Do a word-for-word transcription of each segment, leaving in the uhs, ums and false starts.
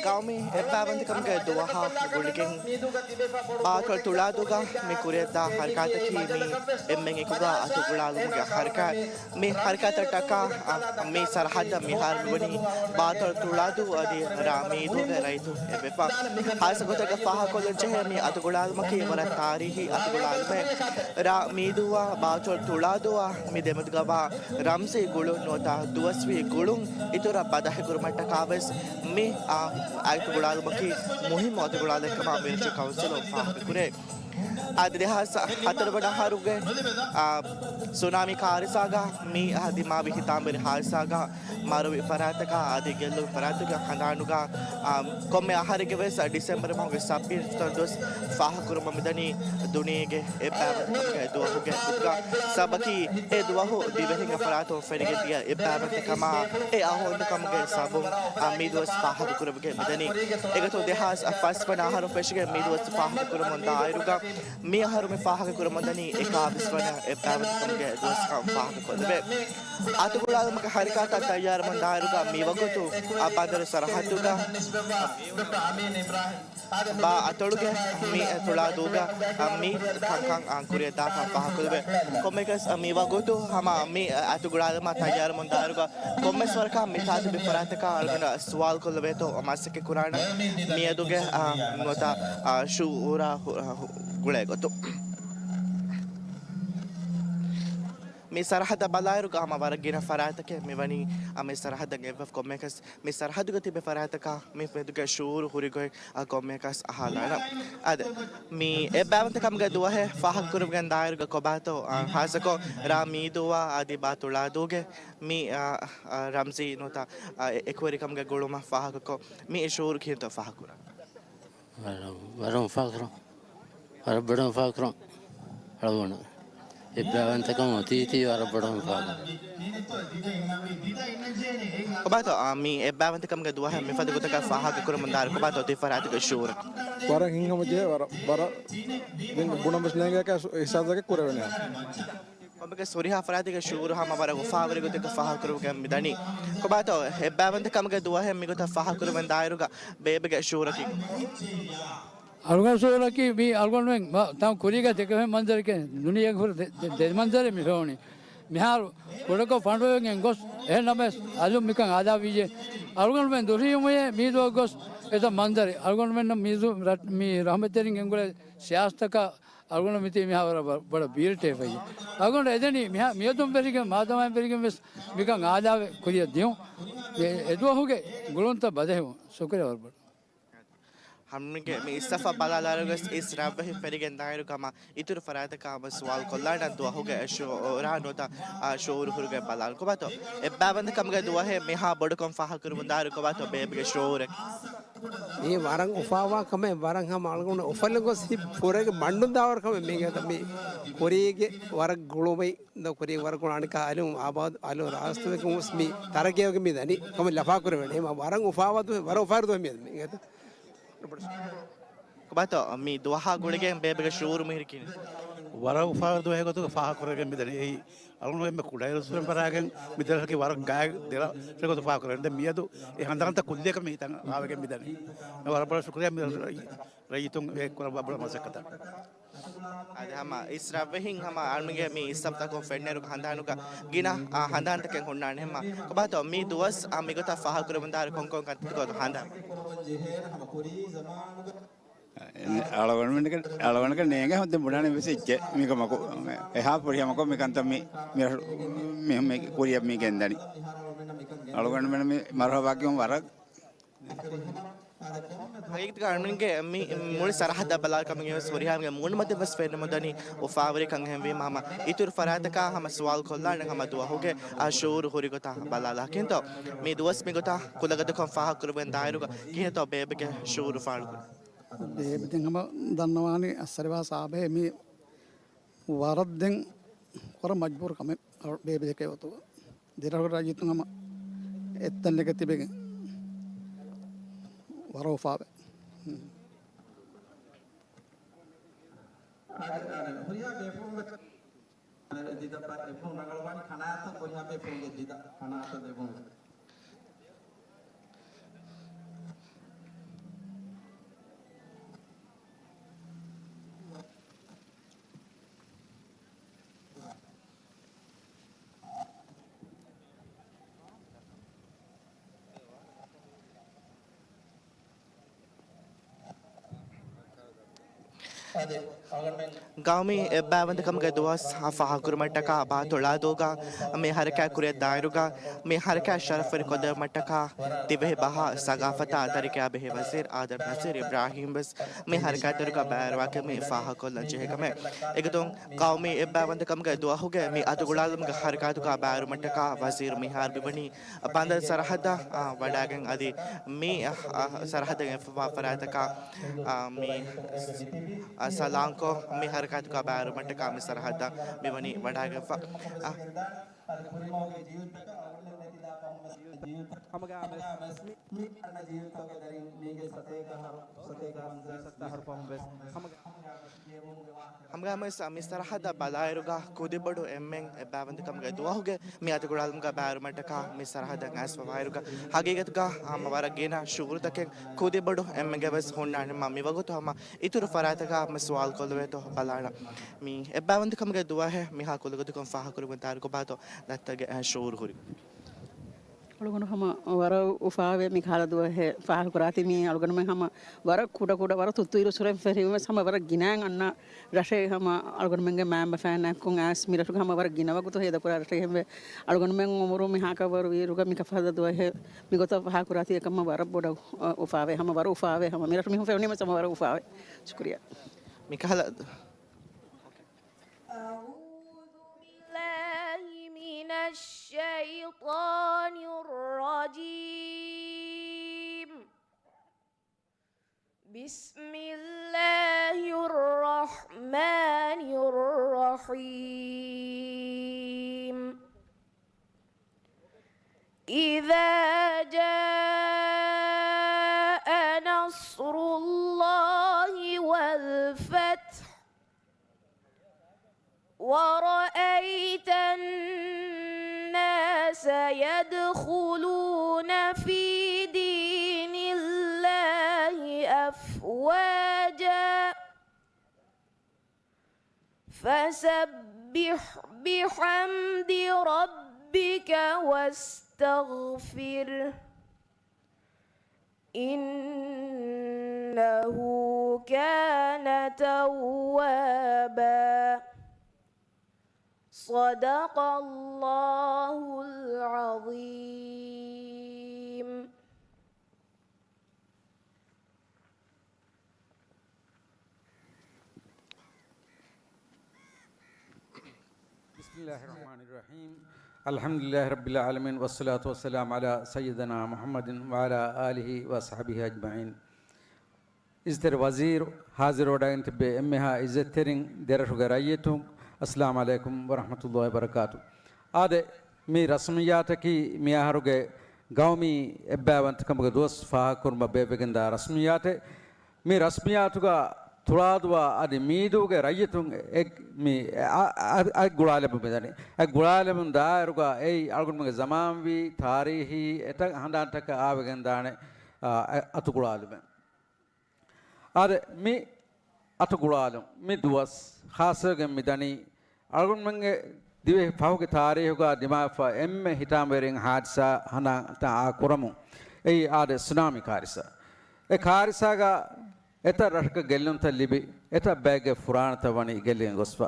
ގައުމީ އެއްބާވަންތަކަމުގެ ދުވަހާ ގުޅިގެން ބާއަތޮޅު ތުޅާދޫގަ މި ކުރިއަށްދާ ހަރަކާތަކީ މި އެންމެން އެކުގަ އަތުގުޅާލުމުގެ ހަރަކާތް. މި ހަރަކާތަށްޓަކާ މި ސަރަހައްދަށް މިހާރު މިވަނީ ބާއަތޮޅު ތުޅާދޫ އަދި ރ. މީދޫގެ ރައްޔިތުން އެއްވެފަ. ހާއްސަ ގޮތެއްގަ ފާހަގަކޮށްލަން ޖެހޭ މި އަތުގުޅާލުމަކީ ވަރަށް ތާރީހީ އަތުގުޅާލުމެއް. ރ. މީދޫއާ ބާއަތޮޅު ތުޅާދޫއާ މި ދެމެދުގަވާ ރަމްޒީ ގުޅުން ނުވަތަ ދުވަސްވީ ގުޅުން އިތުރަށް ބަދަހިކުރުމަށްޓަކާވެސް މި، އާ، އަތުގުޅާލުމަކީ މުހިއްމު އަތުގުޅާލުމެއްކަމަށް މިރަށު ކައުންސިލުން ފާހަގަކުރޭ. އަދި ދެހާސް ހަތަރު ވަނަ އަހަރުގެ، އާ، ސުނާމީ ކާރިސާގަ މި، އާ، ދިމާވި ހިތާމަވެރި ހާދިސާގަ މަރުވި ފަރާތަކާ އަދި ގެއްލުން ފަރާތުގެ ހަނދާނުގަ، އާ، ކޮންމެ އަހަރެއްގެ ވެސް ޑިސެމްބަރު މަހުގެ ސައްބީސް ވަނަ ދުވަސް ފާހަގަކުރުމަށް މިދަނީ ދުނިޔޭގެ އެއްބާވަންތަކަމުގެ ދުވަހުގެ ގޮތުގަ. ސަބަކީ އެ ދުވަހު ދިވެހިންގެ ފަރާތުން ފެނިގެން ދިޔަ އެއްބާވަންތަކަމާ އެ އަހަންނުކަމުގެ ސަބަބުން މި ދުވަސް ފާހަގަކުރެވިގެން މިދަނީ. އެގޮތުން ދެހާސް ފަސް ވަނަ އަހަރު ފެށިގެން މި ދުވަސް ފާހަގަކުރަމުން ދާއިރުގަ މި އަހަރު މި ފާހަގަކުރަމުން ދަނީ އެކާވީސް ވަނަ އެއްބާވަންތަކަމުގެ ދުވަސްކަން ފާހަގަކޮށްލެވޭ. އަތުގުޅާލުމުގެ ހަރަކާތަށް ތައްޔާރުވަމުން ދާއިރުގަ މިވަގުތު އަ ބަނދަރު ސަރަހައްދުގަ ބާ އަތޮޅުގެ މި ތުޅާދޫގަ މި ކަންކަން ކުރިއަށްދާކަން ފާހަގަކޮށްލެވޭ. ކޮންމެއަކަސް މިވަގުތު ހަމަ މި އަތުގުޅާލުމަށް ތައްޔާރުވަމުން ދާއިރުގަ ކޮންމެސް ވަރަކަށް މިތާތިބި ފަރާތަކާ އަޅުގަނޑަށް ސުވާލުކޮށްލެވޭތޯ މަސައްކަތް ކުރާނަން މިއަދުގެ، އާ، ނުވަތަ، އާ، ޝުއޫރާ ހު-، ހު-، ގުޅޭ ގޮތުން. މި ސަރަހައްދަށް ބަލާއިރުގަ ހަމަ ވަރަށް ގިނަ ފަރާތްތަކެއް މިވަނީ، އާ، މި ސަރަހައްދަށް އެއްވެފަ ކޮންމެއަކަސް މި ސަރަހައްދުގަ ތިބި ފަރާތަކާ މި މެދުގެ ޝުއޫރު ހުރި ގޮތް، އާ، ކޮންމެއަކަސް އަހާލާނަން. އާދެ، މި އެއްބާވަންތަކަމުގެ ދުވަހެއް ފާހަގަކުރެވިގެން ދާއިރުގަ ކޮބާތޯ، އާ، ހާއްސަކޮށް ރ. މީދޫއާ އަދި ބާ ތުޅާދޫގެ މި، އާ، އާ، ރަމްޒީ ނުވަތަ، އާ، އެ-، އެކުވެރިކަމުގެ ގުޅުމަށް ފާހަގަކޮށް، މި ޝުއޫރު ކިހިނެއްތޯ ފާހަގަކުރާނީ؟ ވަރަށް، ވަރަށް އުފާކުރަން. ވަރަށް ބޮޑަށް އުފާކުރަން. އަޅުގަނޑު އެއްބާވަންތަކަމަށް އޮތީތީ ވަރަށް ބޮޑަށް އުފާކުރަން. ކޮބާތޯ، އާ، މި އެއްބާވަންތަކަމުގެ ދުވަހެއް މިފަދަ ގޮތަކަށް ފާހަގަކުރަމުން ދާއިރު ކޮބާތޯ ތި ފަރާތުގެ ޝުއޫރަކީ؟ ވަރަށް ހިތްހަމަޖެހޭ، ވަރަށް، ވަރަށް ދެން ބުނަން ވެސް ނޭނގޭ އެކަ އިހްސާސްތަކެއް ކުރެވޭނެ. ކޮންމެއަކަސް ހުރިހާ ފަރާތެއްގެ ޝުއޫރު ހަމަ ވަރަށް އުފާވެރި ގޮތެއްގަ ފާހަގަކުރެވިގެން މިދަނީ. ކޮބާތޯ އެއްބާވަންތަކަމުގެ ދުވަހެއް މިގޮތަށް ފާހަގަކުރެވެން ދާއިރުގަ ބޭބެގެ ޝުއޫރަކީ؟ އަޅުގަނޑު ޝުއޫރަކީ މީ އަޅުގަނޑުމެން ތަން ކުރީގަ ދެކެވެން މަންޒަރެކޭ ދުނިޔޭގެ ހުރި ދެ-، ދެ-، ދެ މަންޒަރެއް މި ފެނުނީ. މިހާރު ކުޑަކޮށް ފަނޑުވެގެން ގޮސް އެހެން ނަމަވެސް އަލުން މިކަން އާދާވިއްޖެ. އަޅުގަނޑުމެން ދުށީމުޔޭ މީދޫއަށް ގޮސް އެތައް މަންޒަރެއް އަޅުގަނޑުމެންނަށް މީދޫ ރަށް-، މި ރަހްމަތްތެރިން ގެންގުޅޭ ސިޔާސަތަކާ އަޅުގަނޑު މިތީ މިހާ ވަރަށް ބަ-، ބޮޑަށް ބީރިޓޭފައި. އަޅުގަނޑު އެދެނީ މިހާ މިއަދުން ވެރިގެން މާދަމާއިން ވެރިގެން ވެސް މިކަން އާދާވެ ކުރިއަށް ދިޔުން. އެ-، އެދުވަހުގެ ގުޅުންތައް ބަދަހިވުން. ޝުކުރިއްޔާ ވަރަށް ބޮޑަށް. ހަމަގެ މި އިސްތަފާ ބަލާލާރުގަސް އިސް ރަށްވެހިން ފެނިގެން ދާއިރު ހަމަ އިތުރު ފަރާތަކާ ހަމަ ސުވާލު ކޮށްލާނަން ދުވަހުގެ ޝުއޫރާ ނުވަތަ، އާ، ޝުއޫރު ހުރިގޮތް ބަލާން. ކޮބާތޯ އެއްބާވަންތަކަމުގެ ދުވަހެއް މިހާ ބޮޑުކޮށް ފާހަގަކުރަމުން ދާއިރު ކޮބާތޯ ބޭބެގެ ޝުއޫރެއް؟ މީ ވަރަށް އުފާވާ ކަމެއް، ވަރަށް ހަމަ އަޅުގަނޑު އުފަލުން ގޮސް ހިތް ފުރޭގެ މަންޑުން ދާވަރު ކަމެއް. މީގެ މި ކުރީގެ ވަރަށް ގުޅުމެއް ދޯ ކުރީ ވަރަށް ގުޅާނެ ކާ އަލުން އާބާދު އަލުން ރާސްތުވެގެން ވެސް މި ތަރައްގީވެގެން މި ދަނީ. ކަމަށް ލަފާކުރެވޭނެ. ހަމަ ވަރަށް އުފާވާ ދުވަހެއް، ވަރަށް އުފާވެރި ދުވަހެއް މި އިނގޭތަ؟ ކޮބާތޯ މި ދުވަހާ ގުޅިގެން ބޭބެގެ ޝުއޫރު މިހިރީ ކިހިނެއް؟ ވަރަށް އުފާވެރި ދުވަހެއް ގޮތުގަ ފާހަގަކުރެވިގެން މިދަނީ. އެއީ އަޅުގަނޑު އެންމެ ކުޑައިރުއްސުރެން ފަށާގެން މި ދެރަ ގޮތު ފާހަގަކުރެވެން. ދެން މިއަދު އެ ހަނދާންތައް ކުއްލިއަކަށް މި ހިތަށް އާވެގެން މިދަނީ. ވަރަށް ބޮޑަށް ޝުކުރިއްޔާ މި ރައްޔިތުން އެ ކުރައްވާ ބޮޑު މަސައްކަތަށް. އަދި ހަމަ އިސް ރަށްވެހިން ހަމަ އަޅުގަނޑުގެ މި އިސްތަފާތަކުން ފެންނައިރު ހަނދާނުގަ ގިނަ، އާ، ހަނދާންތަކެއް ހުންނާނެ ހަމަ. ކޮބާތޯ މި ދުވަސް، އާ، މިގޮތަށް ފާހަގަކުރަމުން ދާއިރު ކޮންކޮން ކަންތައްތަކުން ހަނދާން؟ އަޅުގަނޑުމެންގެ، އަޅުގަނޑުގެ ނޭނގެ ހުއްދަ ބުނާނެ ވެސް އެއްޗެއް މިކަމަކު. އެހާ ފުރިހަމަކޮށް މިކަންތައް މި، މި، މި، މި ކުރިއަށް މި ގެންދަނީ. އަޅުގަނޑުމެން މި މަރުހަބާކީ ވަރަށް ހަގީގަތުގަ އަޅުގަނޑުގެ މި މުޅި ސަރަހައްދަށް ބަލާ ކަމެއް ވެސް ހުރިހާ މޫނުމަތިން ވެސް ފެންނަމުން ދަނީ އުފާވެރިކަން. އެހެންވީމަ ހަމަ އިތުރު ފަރާތަކާ ހަމަ ސުވާލު ކޮށްލާނެ ހަމަ ދުވަހުގެ އާ ޝުއޫރު ހުރި ގޮތަށް ބަލާލާ. ކިހިނެއްތޯ މި ދުވަސް މިގޮތަށް ކުލަގަދަކޮށް ފާހަގަކުރެވެން ދާއިރުގަ ކިހިނެއްތޯ ބޭބެގެ ޝުއޫރު ފާޅުކުރީ؟ ބޭބެ ދެން ހަމަ ދަންނަވާނީ އައްސަރިވާ ސާބޭ މި ވަރަށް ދެން ވަރަށް މަޖްބޫރު ކަމެއް ބޭބެ ދެކޭ ގޮތުގަ. ދެރަހުގެ ރައްޔިތުން ހަމަ އެއްތަން ނެގެ ތިބެގެން ވަރަށް އުފާވޭ. ދިދަ ބަ-، އެބުން ރަނގަޅުވާނީ ކަނާތަށް ބުނި ހަމަ އެ ފުނގެ ދިދަ ކަނާތަށް ދެބުން. ގައުމީ އެއްބައިވަންދަކަމުގެ ދުވަސް ފާހަގަކުރުމަށްޓަކާ ބާތޮޅާދޫގަ މި ހަރަކާތް ކުރިއަށްދާއިރުގަ މި ހަރަކާތް ޝަރަފުވެރި ކޮށްދެއްވުމަށްޓަކާ ދިވެހި ބަހާ ސަގާފަތާ ތަރިކަޔާ ބެހޭ ވަޒީރު އާދަމް ނަސީރު އިބްރާހީމް ވެސް މި ހަރަކާތްތެރޭގަ ބައިވެރިވާކަމެއް ފާހަގަކޮށްލަން ޖެހޭ ކަމެއް. އެގޮތުން ގައުމީ އެއްބައިވަންދަކަމުގެ ދުވަހުގެ މި އަތުގުޅާލުމުގެ ހަރަކާތުގަ ބައިވެރިވުމަށްޓަކާ ވަޒީރު މިހާރު މިވަނީ ބަނދަރު ސަރަހައްދަށް، އާ، ވަޑައިގެން އަދި މި، އާ، ސަރަހައްދަށް އެފަވާ ފަރާތަކާ، އާ، މި، އާ، ސަލާންކޮށް މި ހަރަކާތުގަ ބައިވެރިވުމަށްޓަކާ މި ސަރަހައްދަށް މިވަނީ ވަޑައިގެންފަ. އާ. ހަމަގައިމެސް ހަމަގައިމެސް މި ސަރަހައްދަށް ބަލާއިރުގަ ކުދިބޮޑު އެންމެން އެއްބައިވަންދަކަމުގެ ދުވަހުގެ މި އަތުގުޅާލުމުގަ ބައިވެރިވުމަށްޓަކާ މި ސަރަހައްދަށް އައިސްފަވާއިރުގަ ހަގީގަތުގަ ހަމަ ވަރަށް ގިނަ ޝުޣުލުތަކެއް ކުދިބޮޑު އެންމެންގެ ވެސް ހުންނާނެ. މި ވަގުތު ހަމަ އިތުރު ފަރާތަކަށް މި ސުވާލު ކޮށްލެވޭތޯ ބަލާނަން. މި އެއްބައިވަންދަކަމުގެ ދުވަހެއް މިހާ ކުލަގަދަކުން ފާހަގަކުރެވުން ދާއިރުގަ ބާތޯ ދައްތަގެ ޝުޢޫރު ހުރީ؟ އަޅުގަނޑު ހަމަ ވަރަށް އުފާވޭ މި ކަހަލަ ދުވަހެއް ފާހަގަކުރާތީ މީ އަޅުގަނޑުމެން ހަމަ ވަރަށް ކުޑަ ކުޑަ ވަރަށް ތުއްތު އިރުއްސުރެން ފެށިވުމެސް ހަމަ ވަރަށް ގިނައިން އަންނަ ރަށެއް ހަމަ އަޅުގަނޑުމެންގެ މައިންބަފައިންނާއެކު އައިސް މި ރަށުގެ ހަމަ ވަރަށް ގިނަ ވަގުތު ހޭދަކުރާ ރަށެއް ހެންވެ. އަޅުގަނޑުމެން އުމުރުން މިހާކަށްވަރު ވީއިރުގަ މި ކަހަލަ ދުވަހެއް މިގޮތަށް ފާހަގަކުރާތީ އެކަމަށް ވަރަށް ބޮޑަށް އުފާވޭ ހަމަ ވަރަށް އުފާވޭ ހަމަ މި ރަށު މީހުން ފެނުނީމެސް ހަމަ ވަރަށް އުފާވޭ. ޝުކުރިއްޔާ. މި ކަހަލަ بالله من الشيطان الرجيم. بسم الله الرحمن الرحيم. إذا جاء نصر الله والفتح ورأيت الناس يدخلون في دين الله أفواجا فسبح بحمد ربك واستغفره إنه كان توابا. صدق الله العظيم. بسم الله الرحمن الرحيم. الحمد لله رب العالمين، والصلاة والسلام على سيدنا محمد وعلى آله وصحبه أجمعين. އިއްޒަތްތެރި ވަޒީރު، ހާޒިރުވެވަޑައިގެން ތިއްބެވި އެންމެހާ އިއްޒަތްތެރިން، ދެރަށުގެ ރައްޔިތުން، އައްސަލާމު ޢަލައިކުމް ވަރަޙްމަތުﷲި ވަބަރަކާތު. އާދެ، މި ރަސްމިއްޔާތަކީ މިއަހަރުގެ ގައުމީ އެއްބައިވަންތަކަމުގެ ދުވަސް ފާހަގަކުރުމަށް ބޭއްވެގެންދާ ރަސްމިއްޔާތެއް. މި ރަސްމިއްޔާތުގަ ތުޅާދުވާ އަދި މީދޫގެ ރައްޔިތުން އެ-، މި އަ-، އަ-، އަތް ގުޅާލެވުން މިދަނީ. އަތް ގުޅާލެވުން ދާއިރުގަ އެއީ އަޅުގަނޑުމެންގެ ޒަމާންވީ، ތާރީހީ، އެތައް ހަނދާންތަކަށް އާވެގެންދާނެ، އާ، އަތު ގުޅާލުމެއް. އާދެ، މި އަތު ގުޅާލުން މި ދުވަސް ޚާއްޞަވެގެން މިދަނީ އަޅުގަނޑުމެންގެ ދިވެހި ފަހުގެ ތާރީހުގަ ދިމާވެފަ އެންމެ ހިތާމަވެރިން ހާދިސާ ހަނދާންތައް އާ ކުރަމުން. އެއީ އާދެ، ސުނާމީ ކާރިސާ. އެ ކާރިސާގަ އެތައް ރަށަކަށް ގެއްލުންތައް ލިބި، އެތައް ބައެއްގެ ފުރާނަތައް ވަނީ ގެއްލިގެން ގޮސްފަ.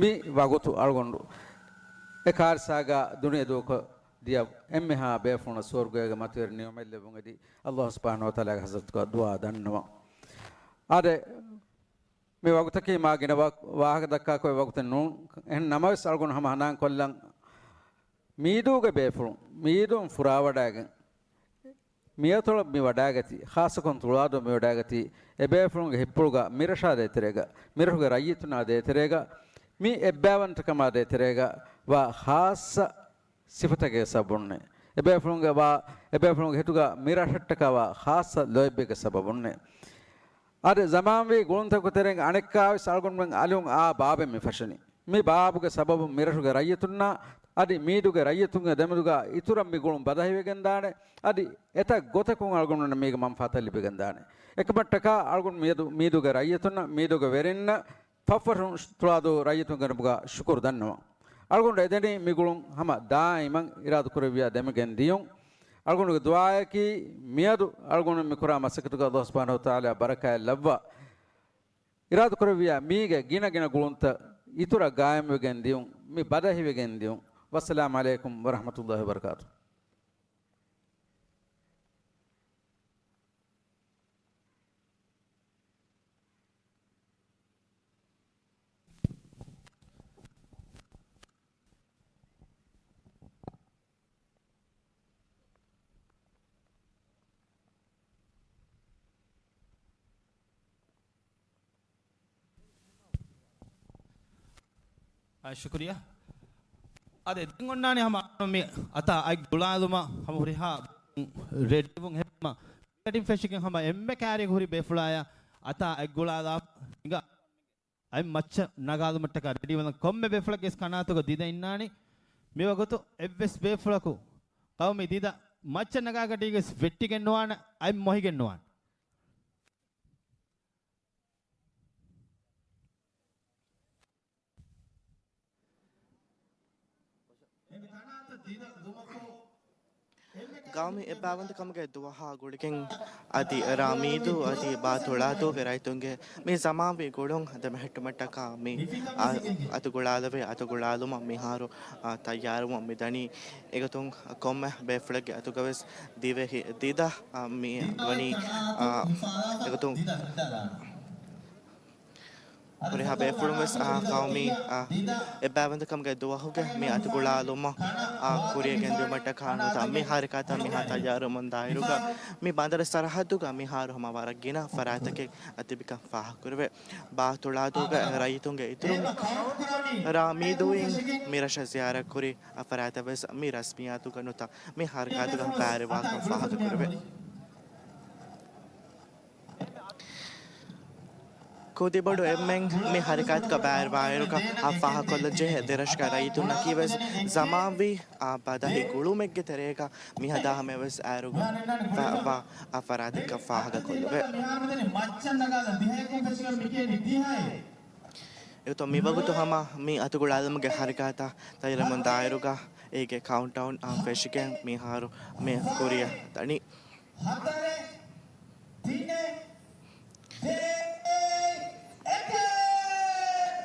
މި ވަގުތު އަޅުގަނޑު އެ ކާރިސާގަ ދުނިޔެ ދޫކޮށް ދިޔަ އެންމެހާ ބޭފުޅުންނަށް ސުވަރުގޭގެ މަތިވެރި ނިޢުމަތް ލެއްވުން އެދި، ﷲ ސުބްޙާނަހޫ ވަތަޢާލާގެ ޙަޟްރަތުގަ ދުޢާ ދަންނަވަން. އާދެ، މި ވަގުތަކީ މާ ގިނަ ވަ-، ވާހަކަ ދައްކާކޮށް ވަގުތެއް ނޫން. އެހެން ނަމަވެސް އަޅުގަނޑު ހަމަ ހަނދާން ކޮށްލަން، މީދޫގެ ބޭފުޅުން، މީދޫން ފުރާވަޑައިގެން، މިއަތޮޅަށް މި ވަޑައިގަތީ، ޚާއްޞަކޮށް ތުޅާދޫ މި ވަޑައިގަތީ، އެ ބޭފުޅުންގެ ހިތްޕުޅުގަ، މި ރަށާ ދޭތެރޭގަ، މި ރަށުގެ ރައްޔިތުންނާ ދޭތެރޭގަ، މި އެއްބައިވަންތަކަމާ ދޭތެރޭގަ ވާ ޚާއްޞަ ސިފަތަކެއް ސަބަބުންނޭ. އެބޭފުޅުންގެ ވާ، އެބޭފުޅުންގެ ހިތުގަ މި ރަށަށްޓަކާ ވާ ޚާއްޞަ ލޯތްބެއްގެ ސަބަބުންނޭ. އަދި ޒަމާންވީ ގުޅުންތަކުގެ ތެރެއިން އަނެއްކާވެސް އަޅުގަނޑުމެން އަލުން އާ ބާބެއް މި ފަށަނީ. މި ބާބުގެ ސަބަބުން މިރަށުގެ ރައްޔިތުންނާ އަދި މީދުގެ ރައްޔިތުންގެ ދެމެދުގަ އިތުރަށް މި ގުޅުން ބަދަހިވެގެންދާނެ. އަދި އެތައް ގޮތަކުން އަޅުގަނޑުމެންނަށް މީގެ މަންފާތައް ލިބިގެންދާނެ. އެކަމަށްޓަކާ އަޅުގަނޑު މިއަދު މީދުގެ ރައްޔިތުންނަށް މީދުގެ ވެރިންނަށް ފަށްފަށުން ތުޅާދޫ ރައްޔިތުންގެ ނަމުގަ ޝުކުރު ދަންނަވަން. އަޅުގަނޑު އެދެނީ މި ގުޅުން ހަމަ ދާއިމަށް އިރާދަކުރެއްވިޔާ ދެމިގެން ދިޔުން. އަޅުގަނޑުގެ ދުޢާއަކީ މިއަދު އަޅުގަނޑު މި ކުރާ މަސައްކަތުގަ ﷲ ސުބްޙާނަހޫ ވަތަޢާލާ ބަރަކާތް ލައްވާ، އިރާދަކުރެއްވިޔާ މީގެ ގިނަ ގިނަ ގުޅުންތައް އިތުރަށް ގާއިމްވެގެން ދިޔުން، މި ބަދަހިވެގެން ދިޔުން. ވައްސަލާމް ޢަލައިކުމް ވަރަޙްމަތުﷲ ވަބަރަކާތުހު. އާ، ޝުކުރިއްޔާ. އާދެ، ދެން އޮންނާނީ ހަމަ މި އަތާ އަތް ގުޅާލުމަށް ހަމަ ހުރިހާ ރެޑީވުން ހެދުމަށް ކަޓިން ފެށިގެން ހަމަ އެންމެ ކައިރިއަކު ހުރި ބޭފުޅާޔަށް އަތާ އަތް ގުޅާލާ ހިނގާ އަތް މައްޗަށް ނަގާލުމަށްޓަކާ ރެޑީވަން. ކޮންމެ ބޭފުޅެއްގެ ވެސް ކަނާތުގަ ދިދަ އިންނާނީ. މިވަގުތު އެއްވެސް ބޭފުޅަކު ޤައުމީ ދިދަ މައްޗަށް ނަގާ ގަޑީގަ ވެސް ވެއްޓިގެން ނުވާނެ، އަތް މޮހިގެން ނުވާނެ. ގައުމީ އެއްބާވަންދަކަމުގެ ދުވަހާ ގުޅިގެން އަދި ރ. މީދޫ އަދި ބާ ތުޅާދޫގެ ރައްޔިތުންގެ މި ޒަމާންވީ ގުޅުން ދެމެހެއްޓުމަށްޓަކާ މި އަ-، އަތުގުޅާލެވޭ. އަތުގުޅާލުމަށް މިހާރު، އާ، ތައްޔާރުވުން މިދަނީ. އެގޮތުން ކޮންމެ ބޭފުޅެއްގެ އަތުގަވެސް ދިވެހި ދިދަ، އާ، މި ވަނީ، އާ، އެގޮތުން ހުރިހާ ބޭފުޅުން ވެސް، އާ، ޤައުމީ، އާ، އެއްބާވަންދަކަމުގެ ދުވަހުގެ މި އަތުގުޅާލުމަށް، އާ، ކުރިޔަށް ގެންދިއުމަށްޓަކާ ނުވަތަ މި ހަރަކާތަށް މިހާ ތައްޔާރުވަމުންދާއިރުގަ މި ބަނދަރު ސަރަހައްދުގަ މިހާރު ހަމަ ވަރަށް ގިނަ ފަރާތްތަކެއް ތިބިކަން ފާހަގަކުރެވޭ. ބާ ތުޅާދޫގެ ރައްޔިތުންގެ އިތުރުން ރ. މީދޫއިން މި ރަށަށް ޒިޔާރަތްކުރި އަ، ފަރާތަށް ވެސް މި ރަސްމިއްޔާތުގަ ނުވަތަ މި ހަރަކާތުގަ ބައިވެރިވާކަން ފާހަގަކުރެވޭ. ކުދިބޮޑު އެންމެން މި ހަރަކާތުގަ ބައިވެރިވާއިރުގަ އަ، ފާހަގަކޮށްލަންޖެހޭ ދެރަށުގެ ރައްޔިތުންނަކީ ވެސް ޒަމާންވީ، އަ، ބަދަހި ގުޅުމެއްގެ ތެރޭގަ މިހަދާ ހަމަޔަށް ވެސް އައިރުގަ ވަ، ވަ، އަ، ފަރާތެއްކަން ފާހަގަކޮށްލެވޭ. އެގޮތުން މިވަގުތު ހަމަ މި އަތުގުޅާލުމުގެ ހަރަކާތަށް ތައްޔާރުވަމުންދާއިރުގަ އޭގެ ކައުންޓްޑައުން އާ ފެށިގެން މިހާރު މި ކުރިއަށް ދަނީ.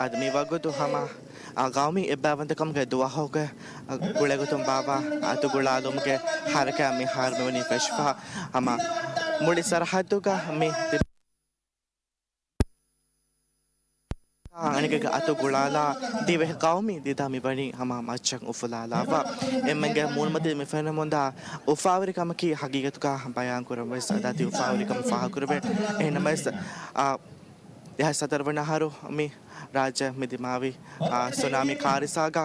އަދި މިވަގުތު ހަމަ އާ ގައުމީ އެއްބާވަންދަކަމުގެ ދުވަހުގެ އާ ގުޅޭގޮތުން ބާއްވާ އަތުގުޅާލުމުގެ ހަރަކާތް މިހާރު މިވަނީ ފެށިފަ ހަމަ މުޅި ސަރަހައްދުގަ މި އަނެކެއްގެ އަތު ގުޅާލާ ދިވެހި ޤައުމީ ދިދަ މިވަނީ ހަމަ މައްޗަށް އުފުލާލާފަ. އެންމެންގެ މޫނުމަތީ މިފެނުމުންދާ އުފާވެރިކަމަކީ ހަގީގަތުގަ ބަޔާންކުރަން ވެސް ދަތި އުފާވެރިކަމަށް ފާހަގަކުރެވޭ. އެހެންނަމަވެސް، އާ، ދެހާސް ހަތަރު ވަނަ އަހަރު މި ރާއްޖެ މި ދިމާވި، އާ، ސުނާމީ ކާރިސާގަ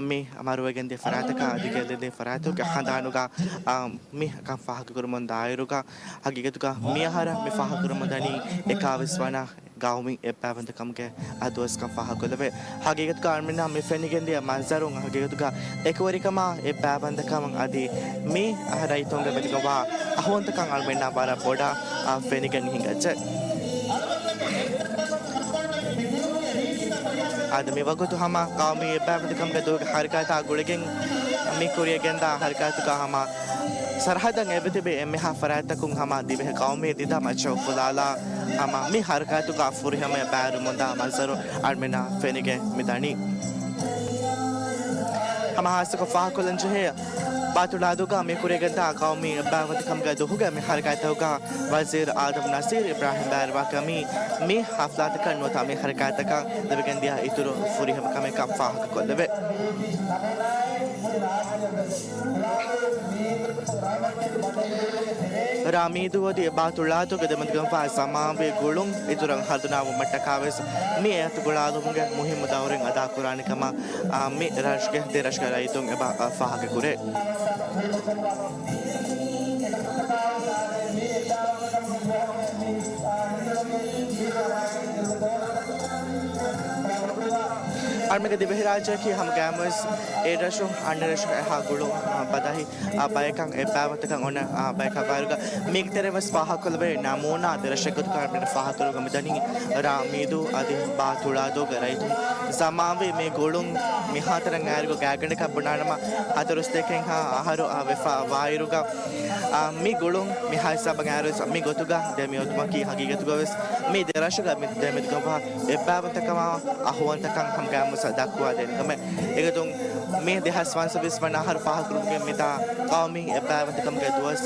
މި މަރުވެގެންދިޔަ ފަރާތަކާ އަދި ގެއްލެންދިޔަ ފަރާތުގެ ހަނދާނުގަ، އާ، މި ކަން ފާހަގަކުރަމުން ދާއިރުގަ ހަގީގަތުގަ މި އަހަރަށް މި ފާހަގަކުރަމުން ދަނީ އެކާވީސް ވަނަ ގައުމީ އެއްބާވަންދަކަމުގެ އަ ދުވަސްކަން ފާހަގަކޮށްލެވޭ. ހަގީގަތުގަ އަޅުމެންނަށް މި ފެނިގެންދިޔަ މަންޒަރުން ހަގީގަތުގަ އެކުވެރިކަމާ އެއްބާވަންދަކަމަށް އަދި މި ރައްޔިތުންގެ މެދުގަވާ އަހުވަންތަކަން އަޅުމެންނަށް ވަރަށް ބޮޑަށް އަ، ފެނިގެން ހިނގައްޖެ. އަދި މިވަގުތު ހަމަ ގައުމީ އެއްބާވަންދަކަމުގެ ދުވަހުގެ ހަރަކާތާ ގުޅިގެން މި ކުރިޔަށް ގެންދާ ހަރަކާތުގަ ހަމަ ސަރަހައްދަށް އެބަތިބި އެންމެހާ ފަރާތްތަކުން ހަމަ ދިވެހި ގައުމީ ދިދަ މައްޗަށް އުފުލާލާ ހަމަ މި ހަރަކާތުގަ ފުރިހަމަޔަށް ބައިވެރިވަމުންދާ މަންޒަރު އަޅުމެންނަށް ފެނިގެން މި ދަނީ. ހަމަ ހާއްސަކޮށް ފާހަގަކޮށްލަންޖެހޭ، ބާތުޅާދޫގަ މި ކުރިޔަށް ގެންދާ ގައުމީ އެއްބާވަންދަކަމުގެ ދުވަހުގެ މި ހަރަކާތްތަކުގަ ވަޒީރު އާދަމް ނަސީރު އިބްރާހިމް ބައިވެރިވާކަމީ މި ހަފްލާތަކަށް ނުވަތަ މި ހަރަކާތްތަކަށް ލިބިގެންދިޔަ އިތުރު ފުރިހަމަ ކަމެއްކަން ފާހަގަކޮށްލެވޭ. ރ. މީދޫ އަދި ބާތުޅާދޫގެ ދެމެދުގަވާ ޒަމާންވީ ގުޅުން އިތުރަށް ހަނދުނާވުމަށްޓަކާވެސް މި އަތުގުޅާލުމުގެ މުހިއްމު ދައުރެއް އަދާކުރާނެ ކަމަށް، އާ، މި ރަށުގެ ދެ ރަށުގެ ރައްޔިތުން އެބަ، އާ، ފާހަގަކުރޭ. އަޅުމެންގެ ދިވެހިރާއްޖެއަކީ ހަމަ ގައިމުވެސް އެ ރަށު އަންނަ ރަށު އެހާ ގުޅުން، އާ، ބަދަހި، އާ، ބަޔަކަށް އެއްބައިވަންތަކަން އޮންނަ، އާ، ބަޔަކަށް ވާއިރުގަ މީގެ ތެރެއިން ވެސް ފާހަގަކޮށްލެވޭ ނަމޫނާ ދެ ރަށެއްގެ ގޮތުގަ އަޅުމެން ފާހަގަކުރުމުގަ މިދަނީ ރ. މީދޫ އަދި ބ. ތުޅާދޫގެ ރައްޔިތުން. ޒަމާންވީ މި ގުޅުން މިހާތަނަށް އައިރުގަ ގާތްގަނޑަކަށް ބުނާނަމަ ހަތަރު ސަތޭކައެއްހާ އަހަރު، އާ، ވެފަ ވާއިރުގަ، އާ، މި ގުޅުން މިހާ ހިސާބަށް އައިރުވެސް މި ގޮތުގަ ދެމިއޮތުމަކީ ހަގީގަތުގަވެސް މި ދެ ރަށުގަ މި ދެމެދުގަވާ އެއްބައިވަންތަކަމާ އަހުވަންތަކަން ހަމަ ގައިމުވެސް ދައްކުވާދޭނެ ކަމެއް. އެގޮތުން މި ދެހާސް ފަންސަވީސް ވަނަ އަހަރު ފާހަގަކުރުމުގެ މިތާ ޤައުމީ އެއްބައިވަންތަކަމުގެ ދުވަސް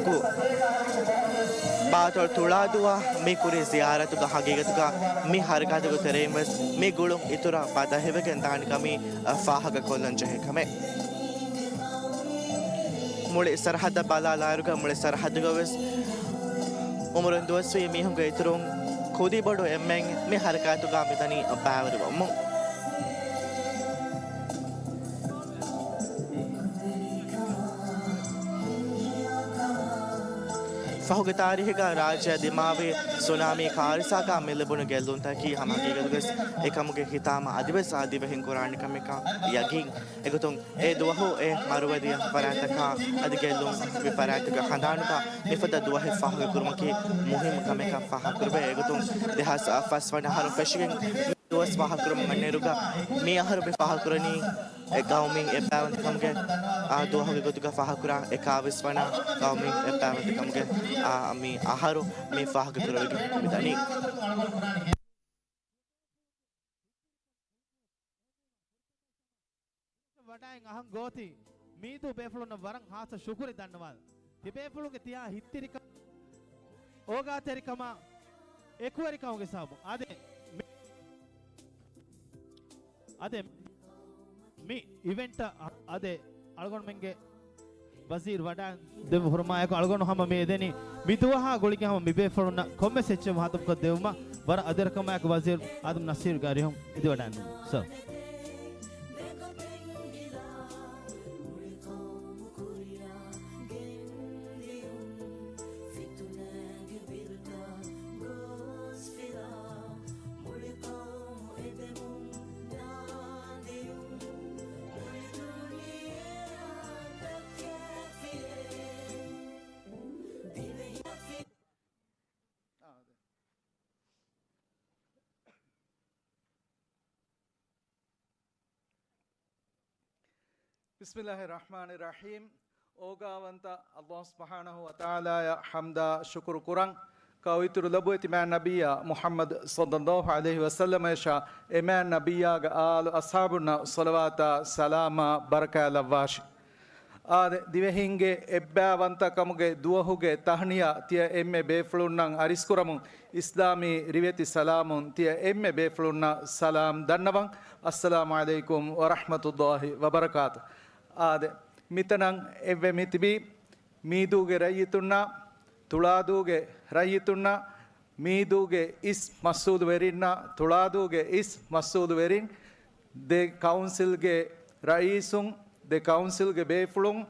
ގު ބާތޮޅު ތުޅާދޫއަށް މި ކުރި ޒިޔާރަތުގަ ހަގީގަތުގަ މި ހަރަކާތުގެ ތެރެއިން ވެސް މި ގުޅުން އިތުރަށް ބަދަހިވެގެން ދާނެ ކަމީ، އަ، ފާހަގަކޮށްލަން ޖެހޭ ކަމެއް. މުޅި ސަރަހައްދަށް ބަލާލާއިރުގަ މުޅި ސަރަހައްދުގަ ވެސް އުމުރުން ދުވަސްވީ މީހުންގެ އިތުރުން ކުދިބޮޑު އެންމެން މި ހަރަކާތުގަ މިދަނީ ބައިވެރިވަމުން. ފަހުގެ ތާރީހުގަ ރާއްޖެއަށް ދިމާވި ސުނާމީ ކާރިސާގަ މި ލިބުނު ގެއްލުންތަކީ ހަމަ ހަގީގަތުގަވެސް އެކަމުގެ ހިތާމަ އަދިވެސް އާ ދިވެހިން ކުރާނެ ކަމެއްކަން ޔަގީން. އެގޮތުން އެ ދުވަހު އެ މަރުވެދިޔަ ފަރާތްތަކާ އަދި ގެއްލުން ވި ފަރާތްތަކުގެ ހަނދާނުގަ މިފަދަ ދުވަހެއް ފާހަގަކުރުމަކީ މުހިއްމު ކަމެއްކަން ފާހަގަކުރެވޭ. އެގޮތުން ދެހާސް ފަސް ވަނަ އަހަރު ފެށިގެން ދުވަސް ފާހަގަކުރަމުން އަންނައިރުގަ މި އަހަރު މި ފާހަގަކުރަނީ އެ ޤައުމީ އެއްބައިވަންތަކަމުގެ، އާ، ދުވަހުގެ ގޮތުގަ ފާހަގަކުރާ އެކާވީސް ވަނަ ޤައުމީ އެއްބައިވަންތަކަމުގެ، އާ، މި އަހަރު މި ފާހަގަކުރެވިގެން މިދަނީ. ވަޑައިން އަހަން ގޯތި މީދޫ ބޭފުޅުންނަށް ވަރަށް ހާއްސަ ޝުކުރެއް ދަންނަވާލަން. ތިބޭފުޅުންގެ ތިޔާ ހިތްތިރިކަން، އޯގާތެރިކަމާ، އެކުވެރިކަމުގެ ސަބަބުން. އާދެ، މި-، އާދެ، މި އިވެންޓަށް އާދެ، އަޅުގަނޑުމެންގެ ވަޒީރު ވަޑައި ދެއްވި ހުރުމާއެކު އަޅުގަނޑު ހަމަ މި އެދެނީ މި ދުވަހާ ގުޅިގެން ހަމަ މި ބޭފުޅުންނަށް ކޮންމެސް އެއްޗެއް ހަދަފުކޮށް ދެވުމަށް ވަރަށް އަދިރަކަމާއެކު ވަޒީރު އާދަމް ނަސީރު ގާރިހުން އެދިވަޑައިން. ސަރ. ބިސްމިއްލާހި ރަޙްމާނި ރަޙީމް. އޯގާވަންތަ ﷲ ސުބްޙާނަހޫ ވަތަޢާލާއަށް ޙަމްދާ ޝުކުރު ކުރަން. ކައު އިތުރު ލޮބުވެތި މާތް ނަބިއްޔާ މުޙައްމަދު ޞައްލައްލާހު ޢަލައިހި ވަސައްލަމައަށާ އެ މާތް ނަބިއްޔާގެ އާލު އަޞްޙާބުންނަށް ޞަލަވާތާ ސަލާމާ ބަރަކާތް ލައްވާށި. އާދެ، ދިވެހިންގެ އެއްބައިވަންތަކަމުގެ ދުވަހުގެ ތަހްނިޔާ ތިޔަ އެންމެ ބޭފުޅުންނަށް އަރިސްކުރަމުން، އިސްލާމީ ރިވެތި ސަލާމުން ތިޔަ އެންމެ ބޭފުޅުންނަށް ސަލާމް ދަންނަވަން. އައްސަލާމު ޢަލައިކުމް ވަރަޙްމަތުﷲ ވަބަރަކާތު. އާދެ، މިތަނަށް އެއްވެ މިތިބީ މީދޫގެ ރައްޔިތުންނާ، ތުޅާދޫގެ ރައްޔިތުންނާ، މީދޫގެ އިސް މަސްއޫލުވެރިންނާ، ތުޅާދޫގެ އިސް މަސްއޫލުވެރިން، ދެ ކައުންސިލްގެ ރައީސުން، ދެ ކައުންސިލްގެ ބޭފުޅުން،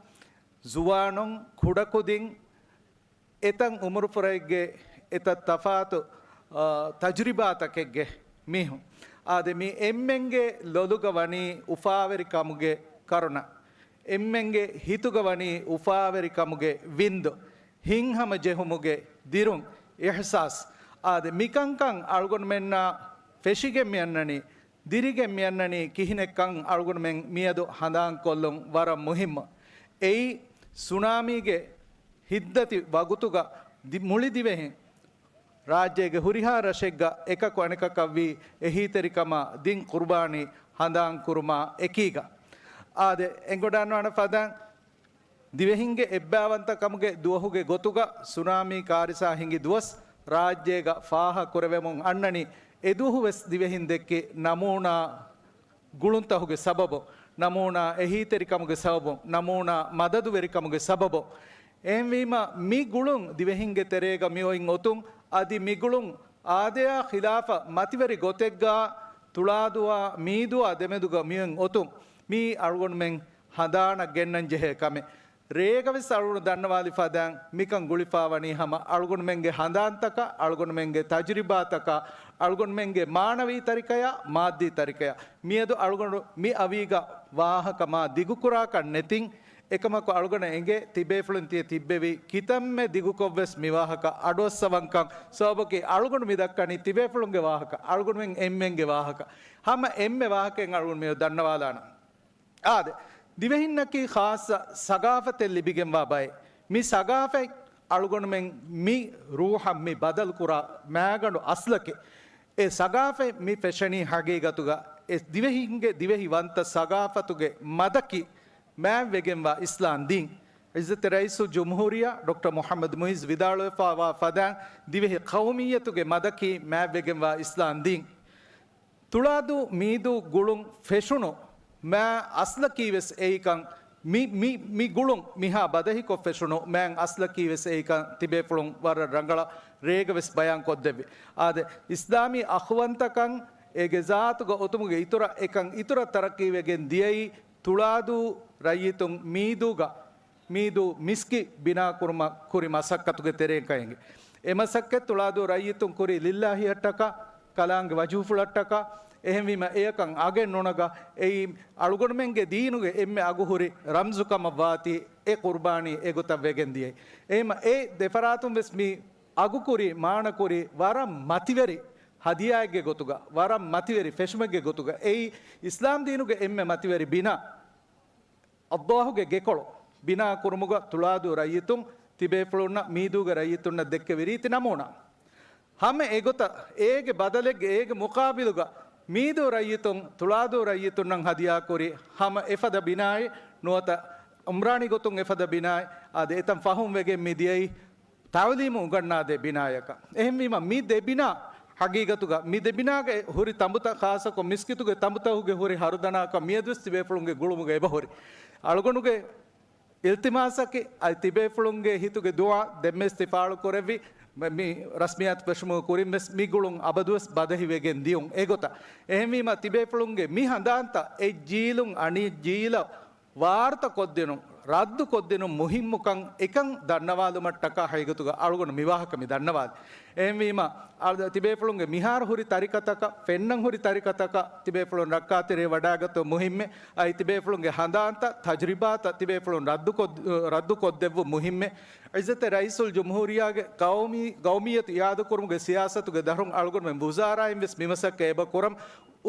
ޒުވާނުން، ކުޑަކުދިން، އެތައް އުމުރުފުރައެއްގެ އެތައް ތަފާތު، އާ، ތަޖުރިބާތަކެއްގެ މީހުން. އާދެ، މި އެންމެންގެ ލޮލުގަ ވަނީ އުފާވެރިކަމުގެ ކަރުނަ. އެންމެންގެ ހިތުގަ ވަނީ އުފާވެރިކަމުގެ ވިންދު. ހިތްހަމަޖެހުމުގެ ދިރުން، އިޙްސާސް. އާދެ، މިކަންކަން އަޅުގަނޑުމެންނާ ފެށިގެން މިއަންނަނީ، ދިރިގެން މިއަންނަނީ ކިހިނެއްކަން އަޅުގަނޑުމެން މިއަދު ހަނދާންކޮށްލުން ވަރަށް މުހިއްމު. އެއީ، ސުނާމީގެ ހިތްދަތި ވަގުތުގަ ދި-، މުޅި ދިވެހިން ރާއްޖޭގެ ހުރިހާ ރަށެއްގަ އެކަކު އަނެކަކަށްވީ އެހީތެރިކަމާ ދިން ޤުރުބާނީ ހަނދާން ކުރުމާ އެކީގަ. އާދެ، އެނގޮޑާންވާނެ ފަދައިން ދިވެހިންގެ އެއްބައިވަންތަކަމުގެ ދުވަހުގެ ގޮތުގަ ސުނާމީ ކާރިސާ ހިނގި ދުވަސް ރާއްޖޭގަ ފާހަ ކުރެވެމުން އަންނަނީ، އެދުވަހު ވެސް ދިވެހިން ދެއްކި ނަމޫނާ ގުޅުންތަހުގެ ސަބަބު، ނަމޫނާ އެހީތެރިކަމުގެ ސަބަބު، ނަމޫނާ މަދަދުވެރިކަމުގެ ސަބަބު. އެހެންވީމަ، މި ގުޅުން ދިވެހިންގެ ތެރޭގަ މިއޮތް އޮތުން، އަދި މި ގުޅުން އާދަޔާ ޚިލާފަށް މަތިވެރި ގޮތެއްގާ ތުޅާދޫއާ މީދޫއާ ދެމެދުގަ މިއޮތް އޮތުން، މީ އަޅުގަނޑުމެން ހަނދާނަށް ގެންނަން ޖެހޭ ކަމެއް. ރޭގަވެސް އަޅުގަނޑު ދަންނަވާލި ފަދައިން މިކަން ގުޅިފާވަނީ ހަމަ އަޅުގަނޑުމެންގެ ހަނދާންތަކަށް، އަޅުގަނޑުމެންގެ ތަޖުރިބާތަކަށް، އަޅުގަނޑުމެންގެ މާނަވީ ތަރިކަޔަށް، މާއްދީ ތަރިކަޔަށް. މިއަދު އަޅުގަނޑު މި އަވީގަ ވާހަކަ މާ ދިގުކުރާކަށް ނެތިން، އެކަމަކު އަޅުގަނޑަށް އެނގޭ ތިބޭފުޅުން ތިޔަ ތިއްބެވި ކިތަންމެ ދިގުކޮށްވެސް މި ވާހަކަ އަޑުއައްސަވަންކަން. ސަބަބަކީ އަޅުގަނޑު މި ދައްކަނީ ތިބޭފުޅުންގެ ވާހަކަ، އަޅުގަނޑުމެން އެންމެންގެ ވާހަކަ. ހަމަ އެންމެ ވާހަކައެއް އަޅުގަނޑު މިއަދު ދަންނަވާލާނަން. އާދެ، ދިވެހިންނަކީ ޚާއްޞަ ސަގާފަތެއް ލިބިގެންވާ ބައެއް. މި ސަގާފަތް އަޅުގަނޑުމެން މި ރޫޙަށް މި ބަދަލުކުރާ މާގަނޑު އަސްލަކީ. އެ ސަގާފަތް މި ފެށެނީ ހަގީގަތުގަ އެ ދިވެހިންގެ ދިވެހި ވަންތަ ސަގާފަތުގެ މަދަކީ މާތްވެގެންވާ އިސްލާމް ދީން. ޢިއްޒަތްތެރި ރައީސުލްޖުމްހޫރިއްޔާ ޑޮކްޓަރ މުޙައްމަދު މުޢިއްޒު ވިދާޅުވެފާވާ ފަދައިން، ދިވެހި ޤައުމިއްޔަތުގެ މަދަކީ މާތްވެގެންވާ އިސްލާމް ދީން. ތުޅާދޫ މީދޫ ގުޅުން ފެށުނު މާތް އަސްލަކީ ވެސް އެއީކަން، މި، މި، މި ގުޅުން މިހާ ބަދަހިކޮށް ފެށުނު މާތް އަސްލަކީ ވެސް އެއީކަން ތިބޭފުޅުން ވަރަށް ރަނގަޅަށް ރޭގަ ވެސް ބަޔާން ކޮށްދެއްވި. އާދެ، އިސްލާމީ އަޚުވަންތަކަން އޭގެ ޒާތުގަ އޮތުމުގެ އިތުރަށް އެކަން އިތުރަށް ތަރައްޤީވެގެން ދިޔައީ ތުޅާދޫ ރައްޔިތުން މީދޫގަ މީދޫ މިސްކިތް ބިނާކުރުމަށް ކުރި މަސައްކަތުގެ ތެރޭގައި. އެ މަސައްކަތް ތުޅާދޫ ރައްޔިތުން ކުރީ ލިއްލާހިއަށްޓަކާ، ކަލާނގެ ވަޖުހުފުޅަށްޓަކާ. އެހެންވީމަ އެޔަކަށް އަގެއް ނުނަގާ، އެއީ އަޅުގަނޑުމެންގެ ދީނުގެ އެންމެ އަގުހުރި ރަމްޒުކަމަށް ވާތީ އެ ޤުރުބާނީ އެގޮތަށް ވެގެން ދިޔައީ. އެހެންމަ އެ ދެފަރާތުން ވެސް މި އަގުކުރީ، މާނަކުރީ ވަރަށް މަތިވެރި ހަދިޔާއެއްގެ ގޮތުގަ، ވަރަށް މަތިވެރި ފެށުމެއްގެ ގޮތުގަ. އެއީ އިސްލާމް ދީނުގެ އެންމެ މަތިވެރި ބިނާ. އައްލާހުގެ ގެކޮޅު ބިނާ ކުރުމުގަ ތުޅާދޫ ރައްޔިތުން ތިބޭފުޅުންނަށް މީދޫގެ ރައްޔިތުންނަށް ދެއްކެވި ރީތި ނަމޫނާ. ހަމަ އެގޮތަށް އޭގެ ބަދަލެއްގެ އޭގެ މުޤާބިލުގަ މީދޫ ރައްޔިތުން ތުޅާދޫ ރައްޔިތުންނަށް ހަދިޔާކުރި ހަމަ އެފަދަ ބިނާއެއް ނުވަތަ އުމްރާނީ ގޮތުން އެފަދަ ބިނާއެއް. އާދެ، އެތަން ފަހުން ވެގެން މި ދިޔައީ ތަޢުލީމު އުނގަންނާދޭ ބިނާޔަކަށް. އެހެންވީމަ، މި ދެ ބިނާ ހަގީގަތުގަ މި ދެ ބިނާގެ ހުރި ތަނބުތައް، ޚާއްޞަކޮށް މިސްކިތުގެ ތަނބުތަކުގެ ހުރި ހަރުދަނާކަށް މިއަދުވެސް ތިބޭފުޅުންގެ ގުޅުމުގަ އެބަހުރި. އަޅުގަނޑުގެ އިލްތިމާސަކީ، އަދި ތިބޭފުޅުންގެ ހިތުގެ ދުޢާ ދެންމެސް ތި ފާޅުކުރެއްވި، މ-، މި ރަސްމިއްޔާތު ފެށުމުގެ ކުރިންވެސް މި ގުޅުން އަބަދުވެސް ބަދަހިވެގެން ދިޔުން އެގޮތަށް. އެހެންވީމަ، ތިބޭފުޅުންގެ މި ހަނދާންތައް އެއްޖީލުން އަނެއްޖީލަށް ވާރުތަ ކޮށްދިނުން، ރައްދު ކޮށްދިނުން މުހިއްމުކަން އެކަން ދަންނަވާލުމަށްޓަކާ ހަގީގަތުގަ އަޅުގަނޑު މި ވާހަކަ މި ދަންނަވާލި. އެހެންވީމަ، އަޅު-، ތިބޭފުޅުންގެ މިހާރު ހުރި ތަރިކަތަކަށް، ފެންނަން ހުރި ތަރިކަތަކަށް ތިބޭފުޅުން ރައްކާތެރި ވަޑާގަތުން މުހިއްމެއް. އައި ތިބޭފުޅުންގެ ހަނދާންތައް، ތަޖުރިބާތައް ތިބޭފުޅުން ރައްދުކޮށް-، ރައްދުކޮށްދެއްވުން މުހިއްމެއް. ޢިއްޒަތްތެރި ރައީސުލްޖުމްހޫރިއްޔާގެ ޤައުމީ، ޤައުމިއްޔަތު އިޢާދަކުރުމުގެ ސިޔާސަތުގެ ދަށުން އަޅުގަނޑުމެން ވުޒާރާއިން ވެސް މިމަސައްކަތް އެބަ ކުރަން.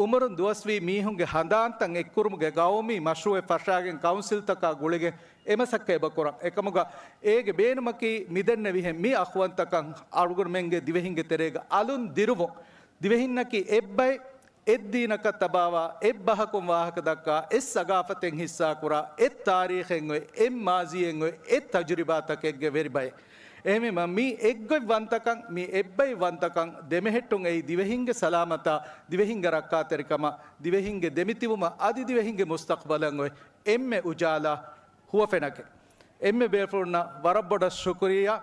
އުމުރުން ދުވަސްވީ މީހުންގެ ހަނދާންތައް އެއްކުރުމުގެ ޤައުމީ މަޝްރޫޢެއް ފަށާގެން ކައުންސިލްތަކާ ގުޅިގެން އެމަސައްކަތް އެބަ ކުރަން. އެކަމުގަ އޭގެ ބޭނުމަކީ މިދެންނެވިހެން މި އަޚުވަންތަކަން އަޅުގަނޑުމެންގެ ދިވެހިންގެ ތެރޭގަ އަލުން ދިރުވުން. ދިވެހިންނަކީ އެއްބައެއް، އެއްދީނަކަށް ތަބާވާ، އެއްބަހަކުން ވާހަކަ ދައްކާ، އެއް ސަގާފަތެއް ހިއްސާކުރާ، އެއް ތާރީޚެއް އޮތް، އެއް މާޒީއެއް އޮތް، އެއް ތަޖުރިބާތަކެއްގެ ވެރިބައެއް. އެހެންވީމަ، މި އެއްގޮތްވަންތަކަން، މި އެއްބައިވަންތަކަން ދެމެހެއްޓުން އެއީ ދިވެހިންގެ ސަލާމަތާ، ދިވެހިންގެ ރައްކާތެރިކަމާ، ދިވެހިންގެ ދެމިތިބުމަށް އަދި ދިވެހިންގެ މުސްތަޤްބަލަށް އޮތް އެންމެ އުޖާލާ ހުވަފެނަކެއް. އެންމެ ބޭފުޅުންނަށް ވަރަށް ބޮޑަށް ޝުކުރިއްޔާ.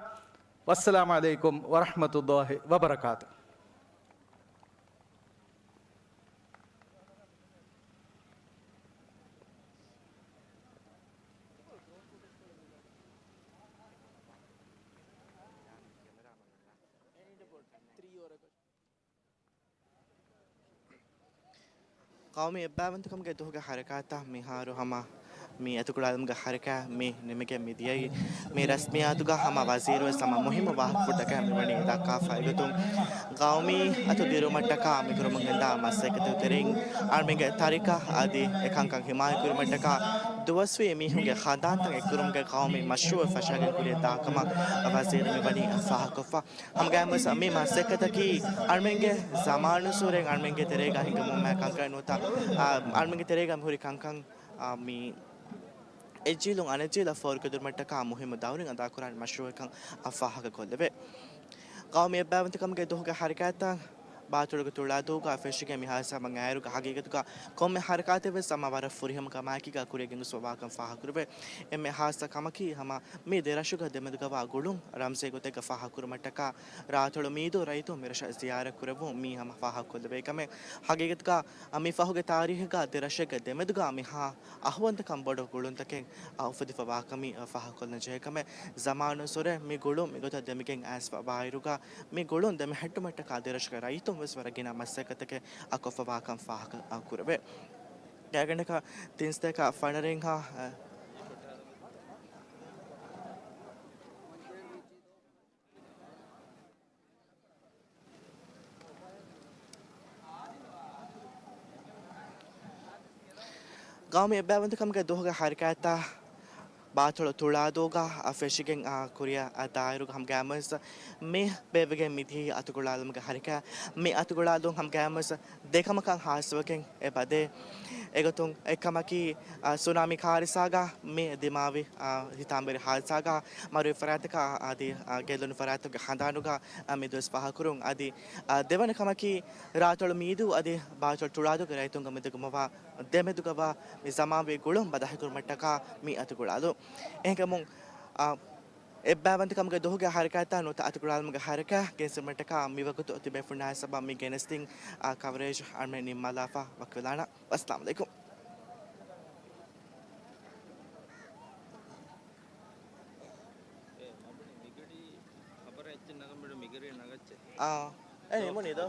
ވައްސަލާމް ޢަލައިކުމް ވަރަޙްމަތުﷲި ވަބަރަކާތު. ޤައުމީ އެއްބައިވަންތަކަމުގެ ދުވަހުގެ ޙަރަކާތަށް މިހާރު ހަމަ މި އަތުކުޅާލުމުގެ ޙަރަކާތް މި ނިމިގެން މި ދިޔައީ. މި ރަސްމިއްޔާތުގަ ހަމަ ވަޒީރުވެސް ހަމަ މުހިއްމު ވާހަކަފުޅުތަކެއް މިވަނީ ދައްކާފަ އެގޮތުން، ޤައުމީ އަތު ދިރުމަށްޓަކާ މިކުރަމުން ގެންދާ މަސައްކަތުގެ ތެރެއިން އަޅުމެންގެ ތަރިކަ އަދި އެކަންކަން ހިމާޔަތްކުރުމަށްޓަކާ ދުވަސްވީ މީހުންގެ ހަނދާންތައް އެއްކުރުމުގެ ޤައުމީ މަޝްރޫޢެއް ފަށާގެން ކުރިއަށް ދާކަމަށް ވަޒީރު މިވަނީ ފާހަގަކޮށްފަ. ހަމަގައިމުވެސް މި މަސައްކަތަކީ އަޅުމެންގެ ޒަމާނުއްސުރެން އަޅުމެންގެ ތެރޭގަ ހިނގަމުން މާ ކަންކަން ނުވަތަ، އާ، އަޅުމެންގެ ތެރޭގަ މިހުރި ކަންކަން، އާ، މި އެއްޖީލުން އަނެއްޖީލަށް ފޯރުކެދުރުމަށްޓަކާ މުހިއްމު ދައުރެއް އަދާކުރާނެ މަޝްރޫޢެއްކަން ފާހަގަކޮށްލެވޭ. ޤައުމީ އެއްބައިވަންތަކަމުގެ ދުވަހުގެ ޙަރަކާތަށް ބާތޮޅުގެ ތުޅާދޫގަ ފެށިގެން މި ހާދިސާ ވަން އާއިރުގަ ހަގީގަތުގަ ކޮންމެ ހަރަކާތެއް ވެސް ހަމަ ވަރަށް ފުރިހަމަ ކަމާއެކީގަ ކުރިއަށް ގެންގޮސްފަ ވާކަން ފާހަގަކުރެވޭ. އެންމެ ހާއްސަ ކަމަކީ ހަމަ މި ދެރަށުގެ ދެމެދުގަވާ ގުޅުން ރަމްޒީ ގޮތެއްގަ ފާހަގަކުރުމަށްޓަކާ ރާތޮޅު މީދޫ ރައްޔިތުން މިރަށަށް ޒިޔާރަތްކުރެއްވުން މީ ހަމަ ފާހަގަކޮށްލެވޭ ކަމެއް. ހަގީގަތުގަ މި ފަހުގެ ތާރީހުގަ ދެރަށެއްގެ ދެމެދުގަ މިހާ އަހުވަންތަކަން ބޮޑު ގުޅުންތަކެއް އުފެދިފަ ވާކަމީ ފާހަގަކޮށްލަން ޖެހޭ ކަމެއް. ޒަމާނުއްސުރެ މި ގުޅުން މިގޮތަށް ދެމިގެން އައިސްފަ ވާއިރުގަ މި ގުޅުން ދެމެހެއްޓުމަށްޓަކާ ދެރަށުގެ ރައްޔިތުން ވެސް ވަރަށް ގިނަ މަސައްކަތްތަކެއް އަ، ކޮށްފަ ވާކަން ފާހަގަ، އަ، ކުރެވޭ. ގާތްގަނޑަކަށް ތިން ސަތޭކަ ފަނަރަ ހިންހާ، އަ، ގައުމީ އެއްބައިވަންތަކަމުގެ ދުވަހުގެ ހަރަކާތްތައް ބާތޮޅު ތުޅާދޫގަ އަ، ފެށިގެން އަ، ކުރިއަށް އަ، ދާއިރުގަ ހަމަގައިމުވެސް މި ބޭއްވިގެން މިދިޔައީ އަތުގަޅާލުމުގެ ހަރަކާތް. މި އަތުގަޅާލުން ހަމަގައިމުވެސް ދެކަމަކަށް ހާއްސަވެގެން އެބަދޭ. އެގޮތުން އެއްކަމަކީ، އަ، ސުނާމީ ކާރިސާގަ މި ދިމާވި، އަ، ހިތާމަވެރި ހާދިސާގަ މަރުވި ފަރާތަކަށް އަދި، އަ، ގެއްލުނު ފަރާތުގެ ހަނދާނުގަ، އަ، މި ދުވަސް ފާހަގަކުރުން. އަދި، އަ، ދެވަނަ ކަމަކީ، ރާތޮޅު މީދޫ އަދި ބާތޮޅު ތުޅާދޫގެ ރައްޔިތުންގެ މެދުގަ މިދެމެދުގަވާ މި ޒަމާންވީ ގުޅުން ބަދަހިކުރުމަށްޓަކާ މި އަތުގަޅާލުން. އެހެންކަމުން، އަ، އެއްބައިވަންތަކަމުގެ ދުވަހުގެ ހަރަކާތްތައް ނުވަތަ އަތުގަޅާލުމުގެ ހަރަކާތް ގެންސުމަށްޓަކާ މިވަގުތު ތިބޭފުޅުންނާ ސަބަބަށް މި ގެނެސްދިން، އާ، ކަވަރޭޖް އަޅުމެން ނިންމާލާފަ ވަކިވެލާނަން. އައްސަލާމު ޢަލައިކުމް. އާ، އެ ނިމުނީ ދޯ.